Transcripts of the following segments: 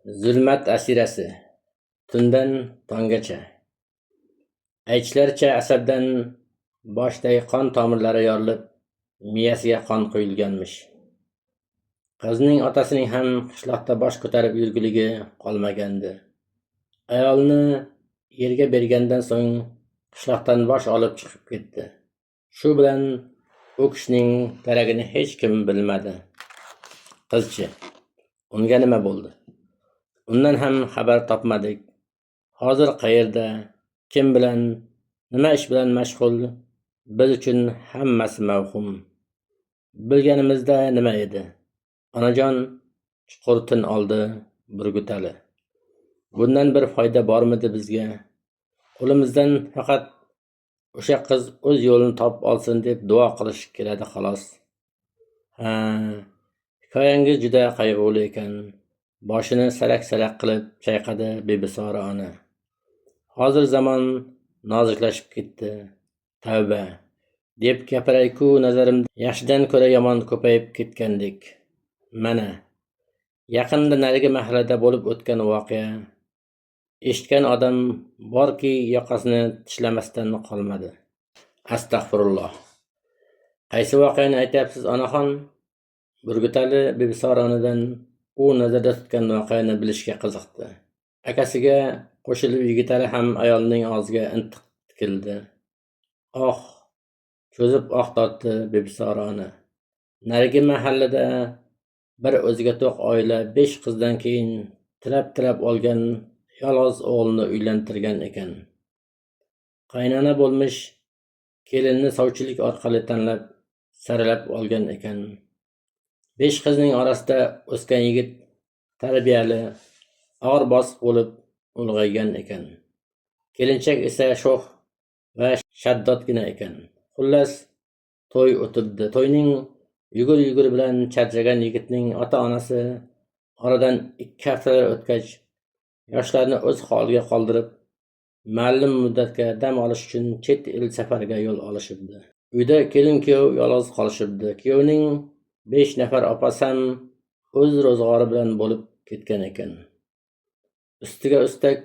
Zulmat asirasi. Tundan tonggacha. Aytishlaricha, asabdan boshdagi qon tomirlari yorilib, miyasiga qon quyilganmish. Qizning otasining ham qishloqda bosh ko'tarib yurguligi qolmagandi. Ayolni yerga bergandan so'ng qishloqdan bosh olib chiqib ketdi. Shu bilan u kishining daragini hech kim bilmadi. Qizchi, unga nima bo'ldi? Undan ham xabar topmadik. Hozir qayerda, kim bilan, nima ish bilan mashg'ul, biz uchun hammasi mavhum. Bilganimizda nima edi? Onajon, chuqur tin oldi Burgutali. Bundan bir foyda bormidi bizga? Qo'limizdan faqat o'sha qiz o'z yo'lini topib olsin deb duo qilish keladi xolos. Ha, hikoyangiz juda qayg'uli ekan. Boshini sarak-sarak qilib chayqadi Bibisora ona. Hozir zamon noziklashib ketdi. Tavba, deb gapiray-ku, nazarimda yaxshidan ko'ra yomon ko'payib ketgandek. Mana, yaqinda narigi mahallada bo'lib o'tgan voqea. Eshitgan odam borki, yoqasini tishlamasdan qolmadi. Astag'firulloh. Qaysi voqeani aytyapsiz, onaxon? Burgutali Bibisora onadan u nazarda tutgan voqeani bilishga qiziqdi. Akasiga qo'shilib Yigitali ham ayolning og'ziga intiq tikildi. Oh, cho'zib oh tortdi Bibisora ona. Narigi mahallada bir o'ziga to'q oila 5 qizdan keyin tilab-tilab olgan yolg'iz o'g'lini uylantirgan ekan. Qaynona bo'lmish kelinni sovchilik orqali tanlab, saralab olgan ekan. 5 qizning orasida o'sgan yigit tarbiyali, og'ir bosiq bo'lib ulg'aygan ekan. Kelinchak esa sho'x va shaddodgina ekan. Xullas, to'y o'tibdi. To'yning yugur-yuguri bilan charchagan yigitning ota-onasi oradan 2 haftalar o'tgach, yoshlarni o'z holiga qoldirib, ma'lum muddatga dam olish uchun chet el safariga yo'l olishibdi. Uyda kelin-kuyov yolg'iz qolishibdi. Kuyovning 5 nafar opasi ham o'z ro'zg'ori bilan bo'lib ketgan ekan. Ustiga ustak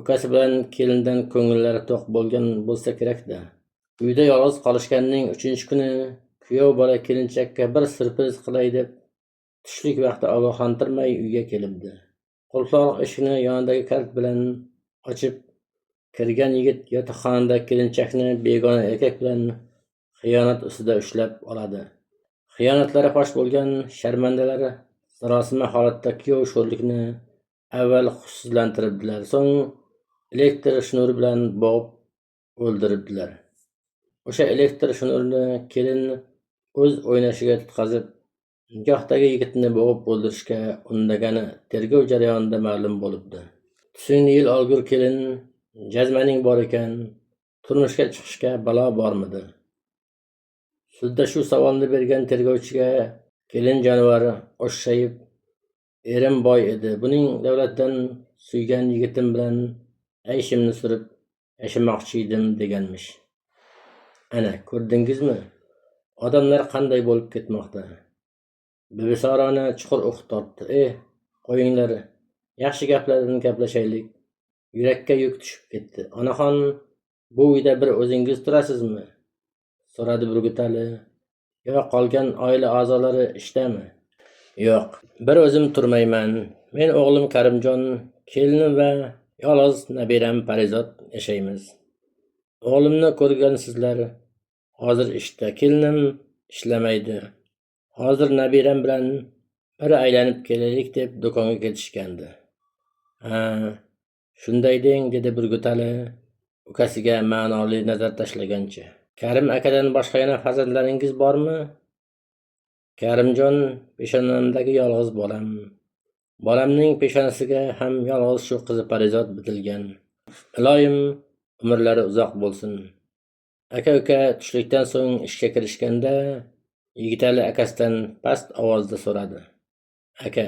ukasi bilan kelindan ko'ngillari to'q bo'lgan bo'lsa kerak-da. Uyda yolg'iz qolishganining 3-kuni kuyov bola kelinchakka bir syurpriz qilay deb tushlik vaqti ogohlantirmay uyga kelibdi. Qulfliq eshikni yonidagi kalit bilan ochib kirgan yigit yotoqxonada kelinchakni begona erkak bilan xiyonat ustida ushlab oladi. Xiyonatlari fosh bo'lgan sharmandalar sarosima holatda kuyov sho'rlikni avval hushsizlantiribdilar, so'ng elektr shnuri bilan bo'g'ib o'ldiribdilar. O'sha elektr shnurini kelin o'z o'ynashiga tutqazib, nikohdagi yigitni bo'g'ib o'ldirishga undagani tergov jarayonida ma'lum bo'libdi. Tusingni yel olgur kelin, jazmaning bor ekan, turmushga chiqishga balo bormidi? Sudda shu savolni bergan tergovchiga kelin jonivor o'shshayib, erim boy edi, buning davlatidan suygan yigitim bilan ayshimni surib yashamoqchi edim deganmish. Ana, ko'rdingizmi? Odamlar qanday bo'lib ketmoqda? Bibisora ona chuqur ux tortdi. Qo'yinglar, yaxshi gaplardan gaplashaylik. Yurakka yuk tushib ketdi. Onaxon, bu uyda bir o'zingiz turasizmi? So'radi Burgutali. Yo qolgan oila a'zolari ishdami? Yo'q, bir o'zim turmayman. Men o'g'lim Karimjon, kelinim va yolg'iz nabiram Parizod yashaymiz. O'g'limni ko'rgansizlar, hozir ishda. Kelinim ishlamaydi. Hozir nabiram bilan bir aylanib kelaylik deb do'konga ketishgandi. Ha, shunday deng, dedi Burgutali ukasiga ma'noli nazar tashlagancha. Karim akadan boshqa yana farzandlaringiz bormi? Karimjon peshonamdagi yolg'iz bolam. Bolamning peshonasiga ham yolg'iz shu qizi Parizod bitilgan. Iloyim umrlari uzoq bo'lsin. Aka-uka tushlikdan so'ng ishga kirishganda Yigitali akasidan past ovozda so'radi. Aka,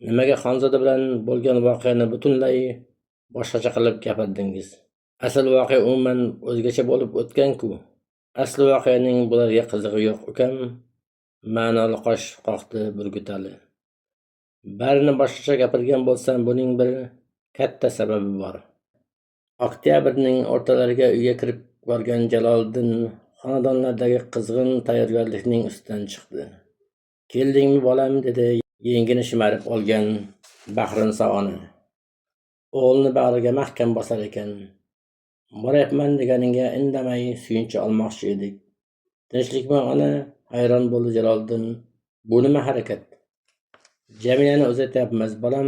nimaga Xonzoda bilan bo'lgan voqeani butunlay boshqacha qilib gapirdingiz? Asl voqea umuman o'zgacha bo'lib o'tgan-ku. Asl voqeaning bularga qizig'i yo'q, ukam. Ma'noli qosh qoqdi Burgutali. Barini boshqacha gapirgan bo'lsam, buning bir katta sababi bor. Oktyabrning o'rtalariga uyga kirib borgan Jaloliddin xonadonlardagi qizg'in tayyorgarlikning ustidan chiqdi. "Keldingmi, bolam?" dedi yengini shimarib olgan Bahriniso ona. O'g'lini bag'riga mahkam bosar ekan. "Boryapman deganingga indamay suyunchi olmoqchi edik." "Tinchlikmi, ona?" Hayron bo'ldi Jaloliddin. "Bu nima harakat?" "Jamilani uzatyapmiz, bolam",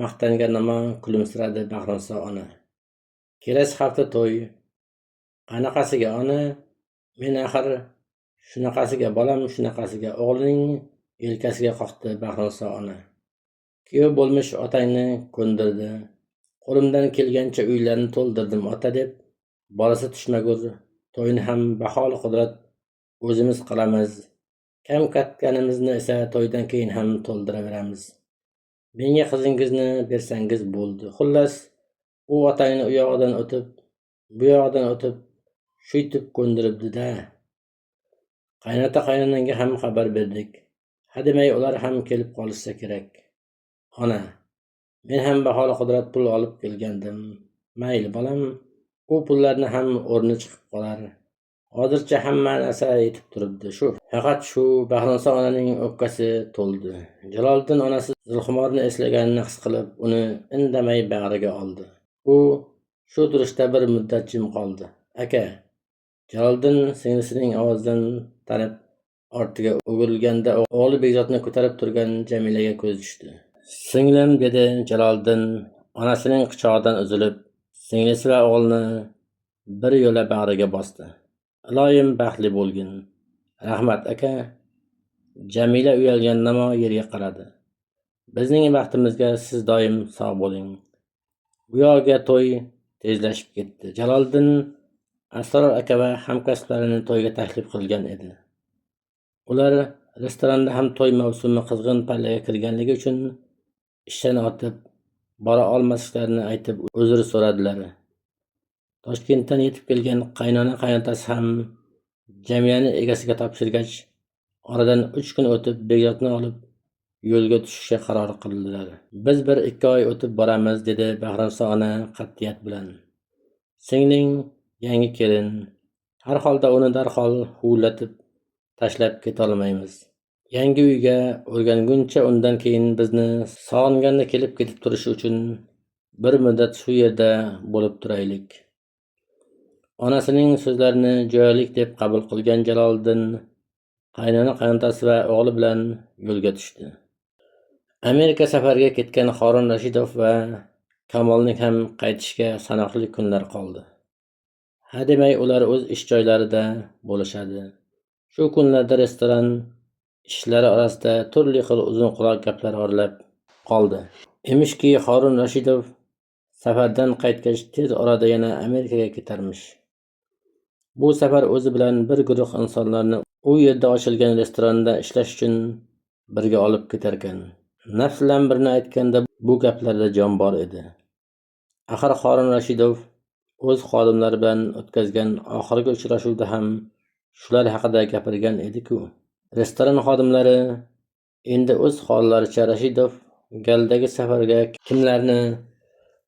maqtangan namo kulimsiradi Bahriniso ona. "Kelasi hafta to'y." "Qanaqasiga, ona? Men axir..." "Shunaqasiga, bolam, shunaqasiga", o'g'lining yelkasiga qoqdi Bahriniso ona. "Kuyov bo'lmish otangni ko'ndirdi. Qo'limdan kelgancha uylarni to'ldirdim, ota, deb bolasi tushmagur to'yni ham baholi qudrat o'zimiz qilamiz. Kam ketganimizni esa to'ydan keyin ham to'ldiraveramiz. Menga qizingizni bersangiz bo'ldi. Xullas, u otangni u yog'idan o'tib, bu yog'idan o'tib, shuytib ko'ndiribdi-da. Qaynota qaynonangga ham xabar berdik. Hademay ular ham kelib qolishsa kerak. Ona, men ham baholi qudrat pul olib kelgandim. Mayli, bolam, u pullarni ham o'rni chiqib qolar. Hozircha hamma narsa yetib turibdi. Shu faqat shu." Bahriniso onaning o'pkasi to'ldi. Jaloliddin onasi Zulxumorni eslaganini his qilib, uni indamay bag'riga oldi. U shu turishda bir muddat jim qoldi. "Aka!" Jaloliddin singlisining ovozidan tanib ortiga o'girilganda o'g'li Bekzodni ko'tarib turgan Jamilaga ko'zi tushdi. "Singlim", dedi Jaloliddin onasining quchog'idan uzilib, singlisi va o'g'lini bir yo'la bag'riga bosdi. "Iloyim baxtli bo'lgin." "Rahmat, aka." Jamila uyalgan namo yerga qaradi. "Bizning baxtimizga siz doim sog' bo'ling." Bu yog'iga to'y tezlashib ketdi. Jaloliddin Asror aka va hamkasblarini to'yga taklif qilgan edi. Ular restoranda ham to'y mavsumi qizg'in pallaga kirganligi uchun ishdan ortib bora olmasliklarini aytib uzr so'radilar. Toshkentdan yetib kelgan qaynona qaynotasi ham Jamilani egasiga topshirgach, oradan 3 kun o'tib Bekzodni olib yo'lga tushishga qaror qildilar. "Biz 1-2 oy o'tib boramiz", dedi Bahriniso ona qat'iyat bilan. "Singling yangi kelin. Har holda uni darhol huvillatib tashlab ketolmaymiz. Yangi uyga o'rganguncha, undan keyin bizni sog'inganda kelib ketib turishi uchun bir muddat shu yerda bo'lib turaylik." Onasining so'zlarini jo'yalik deb qabul qilgan Jaloliddin qaynona qaynotasi va o'g'li bilan yo'lga tushdi. Amerika safariga ketgan Xorin Rashidov va Kamolning ham qaytishga sanoqli kunlar qoldi. Hademay ular o'z ish joylarida bo'lishadi. Shu kunlarda restoran ishlari orasida turli xil uzunquloq gaplar oralab qoldi. Emishki, Xorin Rashidov safardan qaytgach tez orada yana Amerikaga ketarmish. Bu safar o'zi bilan bir guruh insonlarni u yerda ochilgan restoranda ishlash uchun birga olib ketarkan. Nafs bilan birini aytganda bu gaplarda jon bor edi. Axir Xorin Rashidov o'z xodimlari bilan o'tkazgan oxirgi uchrashuvda ham shular haqida gapirgan edi-ku. Restoran xodimlari endi o'z hollaricha Rashidov galdagi safarga kimlarni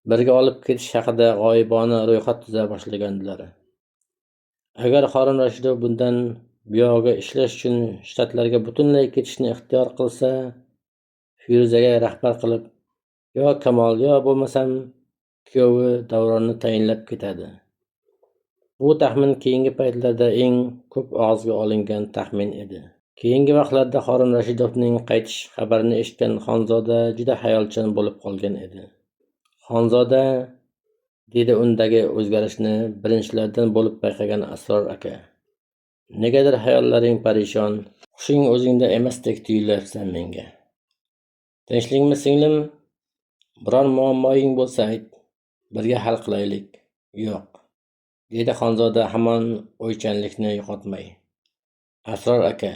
birga olib ketish haqida g'oyibona ro'yxat tuza boshlagandilar. Agar Xorin Rashidov bundan buyog'iga ishlash uchun shtatlarga butunlay ketishni ixtiyor qilsa, Feruzaga rahbar qilib yo Kamol, yo bo'lmasam kuyovi Davronni tayinlab ketadi. Bu taxmin keyingi paytlarda eng ko'p og'izga olingan taxmin edi. Keyingi vaqtlarda Xorin Rashidovning qaytish xabarini eshitgan Xonzoda juda xayolchan bo'lib qolgan edi. "Xonzoda", dedi undagi o'zgarishni birinchilardan bo'lib payqagan Asror aka. "Negadir xayollaring parishon, hushing o'zingda emasdek tuyulyapsan menga. Tinchlikmi, singlim? Biror muammoing bo'lsa ayt, birga hal qilaylik." "Yo'q", dedi Xonzoda hamon o'ychanlikni yo'qotmay. "Asror aka,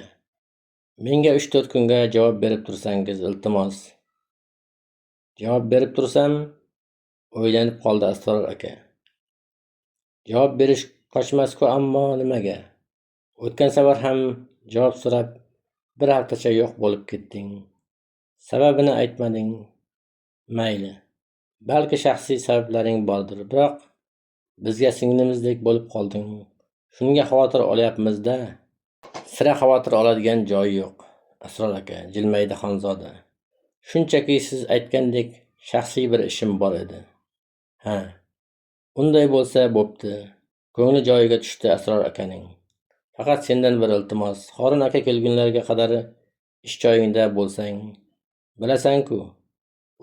menga 3-4 kunga javob berib tursangiz, iltimos." "Javob berib tursam?" O'ylanib qoldi Asror aka. "Javob berish qochmas-ku, ammo nimaga? O'tgan safar ham javob so'rab bir haftacha yo'q bo'lib ketding. Sababini aytmading. Mayli, balki shaxsiy sabablaring bordir, biroq bizga singlimizdek bo'lib qolding. Shunga xavotir olyapmiz-da. Sira xavotir oladigan joyi yo'q, Asror aka, jilmaydi Xonzoda. Shunchaki siz aytgandek shaxsiy bir ishim bor edi. Ha, unday bo'lsa bo'pti. Ko'ngli joyiga tushdi Asror akaning. Faqat sendan bir iltimos. Horun aka kelgunlariga qadar ish joyingda bo'lsang. Bilasan-ku,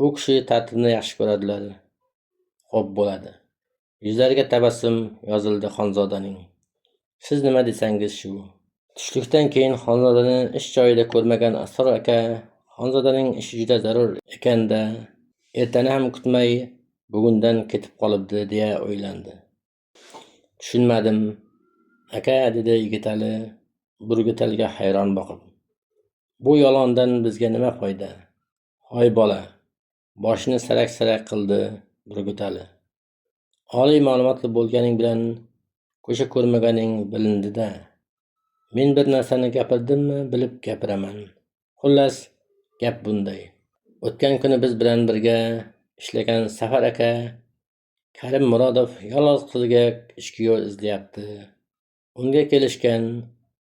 u kishi tartibni yaxshi ko'radilar. Xo'p bo'ladi. Yuzlariga tabassum yozildi Xonzodaning. Siz nima desangiz shu. Tushlikdan keyin Xonzodani ish joyida ko'rmagan Asror aka Xonzodaning ishi juda zarur ekan-da, ertani ham kutmay bugundan ketib qolibdi, deya o'ylandi. Tushunmadim, aka, dedi Yigitali Burgutaliga hayron boqib. Bu yolg'ondan bizga nima foyda? Hoy bola, boshini sarak-sarak qildi Burgutali. Oliy ma'lumotli bo'lganing bilan ko'cha ko'rmaganing bilindi-da. Men bir narsani gapirdimmi, bilib gapiraman. Xullas, gap bunday. O'tgan kuni biz bilan birga ishlagan Safar aka Karim Murodov yolg'iz qiziga ishkuyov izlayapti. Unga kelishgan,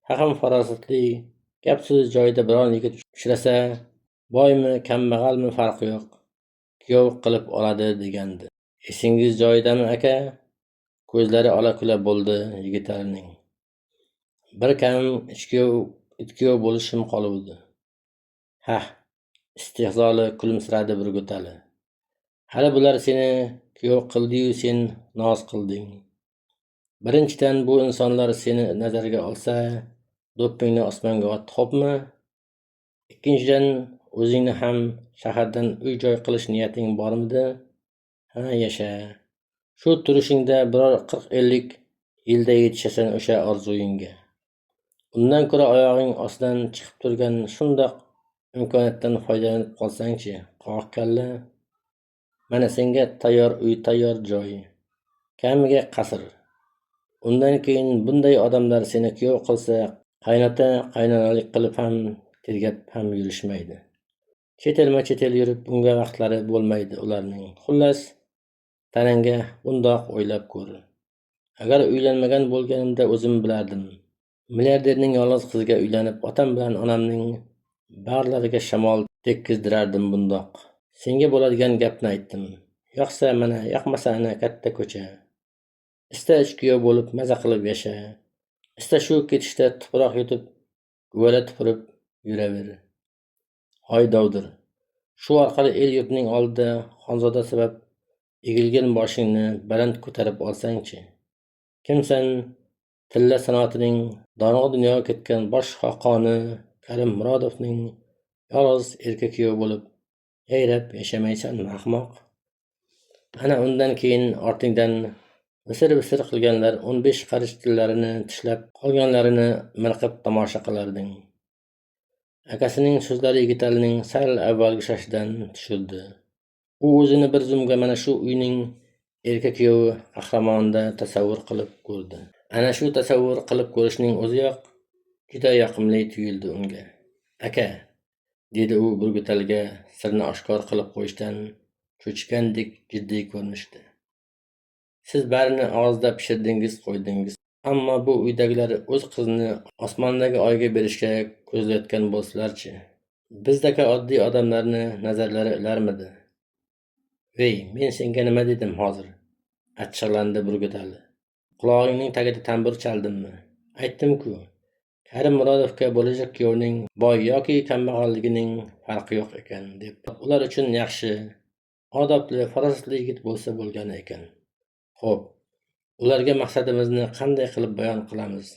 fahm-farosatli, gap-so'zi joyida biron yigit uchrasa, boymi, kambag'almi farqi yo'q, kuyov qilib oladi degandi. Esingiz joyidami, aka? Ko'zlari ola-kula bo'ldi Yigitalining. Bir kam itkuyov bo'lishim qoluvdi. Hah, istehzoli kulimsiradi Burgutali. Hali bular seni kuyov qildi-yu, sen noz qilding. Birinchidan, bu insonlar seni nazarga olsa, do'ppingni osmonga ot, xo'pmi? Ikkinchidan, o'zingni ham shahardan uy-joy qilish niyating bormidi? Ha, yasha. Shu turishingda biror 40-50 yilda yetishasan o'sha orzuyingga. Undan ko'ra oyog'ing ostidan chiqib turgan shundoq imkoniyatdan foydalanib qolsang-chi, qoq kalla. Mana senga tayyor uy, tayyor joy. Kamiga qasr. Undan keyin bunday odamlar seni kuyov qilsa, qaynota qaynonalik qilib ham, tergab ham yurishmaydi. Chet elma-chet el yurib bunga vaqtlari bo'lmaydi ularning. Xullas, tanangga bundoq o'ylab ko'r. Agar uylanmagan bo'lganimda o'zim bilardim. Milliarderning yolg'iz qiziga uylanib, otam bilan onamning bag'rlariga shamol tekkizdirardim bundoq. Senga bo'ladigan gapni aytdim. Yoqsa mana, yoqmasa ana katta ko'cha. Ista ishkuyov bo'lib maza qilib yasha. Ista shu ketishda tuproq yutib, guvala tupurib yuraver. Hoy dovdir. Shu orqali el-yurtning oldida Xonzoda sabab egilgan boshingni baland ko'tarib olsang-chi. Kimsan, tilla sanoatining dong'i dunyoga ketgan bosh xoqoni Karim Murodovning yolg'iz erka kuyovi bo'lib yayrab yashamaysanmi, ahmoq? Ana undan keyin ortingdan visir-visir qilganlar 15 qarich tillarini tishlab, qolganlarini mirqib tomosha qilarding. Akasining so'zlari Yigitalining sal avvalgi shashidan tushirdi. U o'zini bir zumga mana shu uyning erka kuyovi qahramonida tasavvur qilib ko'rdi. Ana shu tasavvur qilib ko'rishning o'ziyoq juda yoqimli tuyuldi unga. Aka, dedi u Burgutaliga sirni oshkor qilib qo'yishdan cho'chigandek jiddiy ko'rinishda. Siz barini og'izda pishirdingiz qo'ydingiz. Ammo bu uydagilar o'z qizini osmondagi oyga berishga ko'zlayotgan bo'lsalar-chi? Bizdaka oddiy odamlarni nazarlari ilarmidi? Vey, men senga nima dedim hozir? Achchiqlandi Burgutali. Qulog'ingning tagida tanbur chaldimmi? Aytdim-ku, Karim Murodovga bo'lajak kuyovning boy yoki kambag'alligining farqi yo'q ekan, deb. Ular uchun yaxshi, odobli, farosatli yigit bo'lsa bo'lgani ekan. Xo'p, ularga maqsadimizni qanday qilib bayon qilamiz?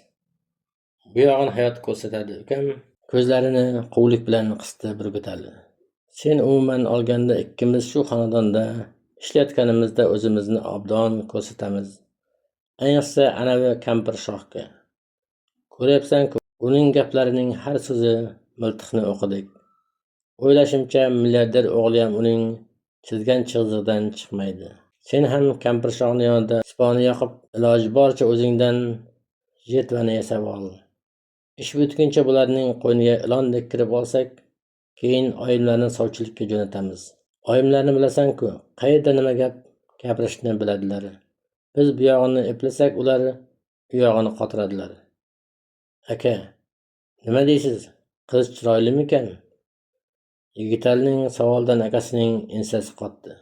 Bu yog'ini hayot ko'rsatadi, ukam. Ko'zlarini quvlik bilan qisdi Burgutali. Sen umuman olganda ikkimiz shu xonadonda ishlayotganimizda o'zimizni obdon ko'rsatamiz. Ayniqsa anavi kampir shohga. Ko'ryapsan-ku, uning gaplarining har so'zi miltiqni o'qidek. O'ylashimcha, milliarder o'g'liyam uning chizgan chizig'idan chiqmaydi. Sen ham kampir shohni yonida siponi yoqib, iloji boricha o'zingdan jertvani yasab ol. Ish bitguncha bularning qo'yniga ilondek kirib olsak, Keyin oyimlarni sovchilikka jo'natamiz. Oyimlarni bilasan-ku, qayerda nima gap gapirishni biladilar. Biz buyog'ini eplasak, ular uyog'ini qotiradilar. Aka, nima deysiz? Qiz chiroylimikan? Yigitalining savolidan akasining ensasi qotdi.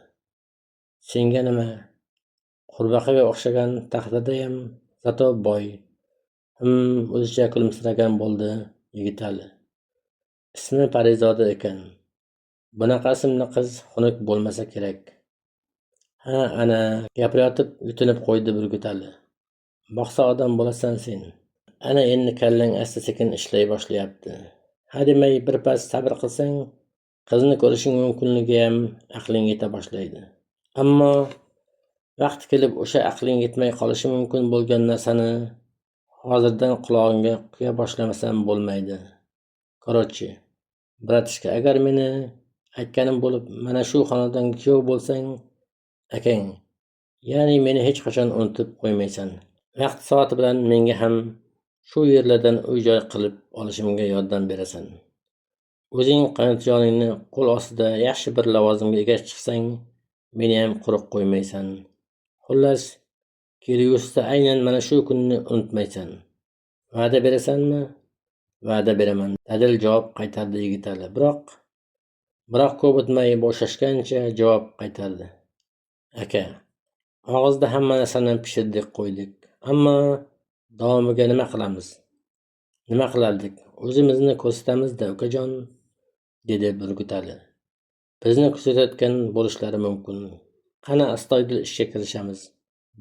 Senga nima? Qurbaqaga o'xshagan taqdirdayam zato boy. O'zicha kulimsiragan bo'ldi Yigitali. Ismi Parizoda ekan. Bunaqa ismli qiz xunuk bo'lmasa kerak. Ha, ana, gapirayotib yutinib qo'ydi Burgutali. Boqsa odam bo'lasan sen. Ana endi kallang asta-sekin ishlay boshlayapti. Hademay birpas sabr qilsang, qizni ko'rishing mumkinligigayam aqling yeta boshlaydi. Ammo vaqti kelib o'sha aqling yetmay qolishi mumkin bo'lgan narsani hozirdan qulog'ingga quya boshlamasam bo'lmaydi. Короче, братишка, agar meni aytganim bo'lib mana shu xonadonga kuyov bo'lsang, akang, ya'ni meni hech qachon unutib qo'ymaysan. Vaqt soati bilan menga ham shu yerlardan uy-joy qilib olishimga yordam berasan. O'zing qaynotajoningni qo'l ostida yaxshi bir lavozimga ega chiqsang, meniyam quruq qo'ymaysan. Xullas, kelgusida aynan mana shu kunni unutmaysan. Va'da berasanmi? Va'da beraman, dadil javob qaytardi Yigitali. Biroq ko'p o'tmay bo'shashgancha javob qaytardi. Aka, og'izda hamma narsani pishirdik qo'ydik. Ammo davomiga nima qilamiz? Nima qilardik? O'zimizni ko'rsatamiz-da, ukajon, dedi Burgutali. Bizni kuzatayotgan bo'lishlari mumkin. Qani astoydil ishga kirishamiz.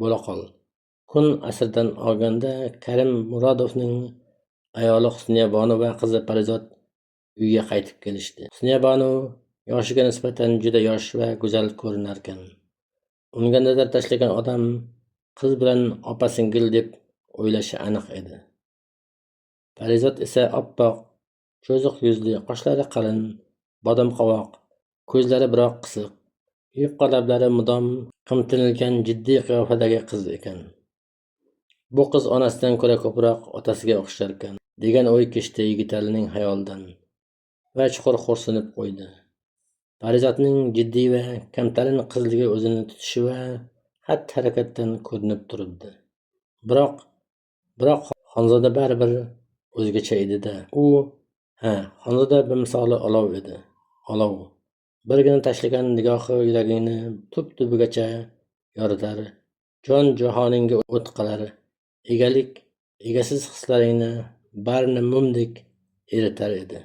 Bo'la qol. Kun asrdan olganda Karim Murodovning ayoli Husniyabonu va qizi Parizod uyga qaytib kelishdi. Husniyabonu yoshiga nisbatan juda yosh va go'zal ko'rinarkan. Unga nazar tashlagan odam qiz bilan opa-singil deb o'ylashi aniq edi. Parizod esa oppoq, cho'ziq yuzli, qoshlari qalin, bodomqovoq, ko'zlari biroq qisiq, yupqa lablari mudom qimtinilgan jiddiy qiyofadagi qiz ekan. Bu qiz onasidan ko'ra ko'proq otasiga o'xsharkan, degan o'y kechdi Yigitalining xayolidan va chuqur xo'rsinib qo'ydi. Parizodning jiddiy va kamtarin qizligi o'zini tutishi va xatti-harakatdan ko'rinib turibdi. Biroq Xonzoda baribir o'zgacha edi-da. U, ha, Xonzoda bamisoli olov edi. Olov. Birgina tashlagan nigohi yuragingni tub-tubigacha yoritar, jon-jahoningga o't qalar, egalik, egasiz hislaringni barini mumdek eritar edi.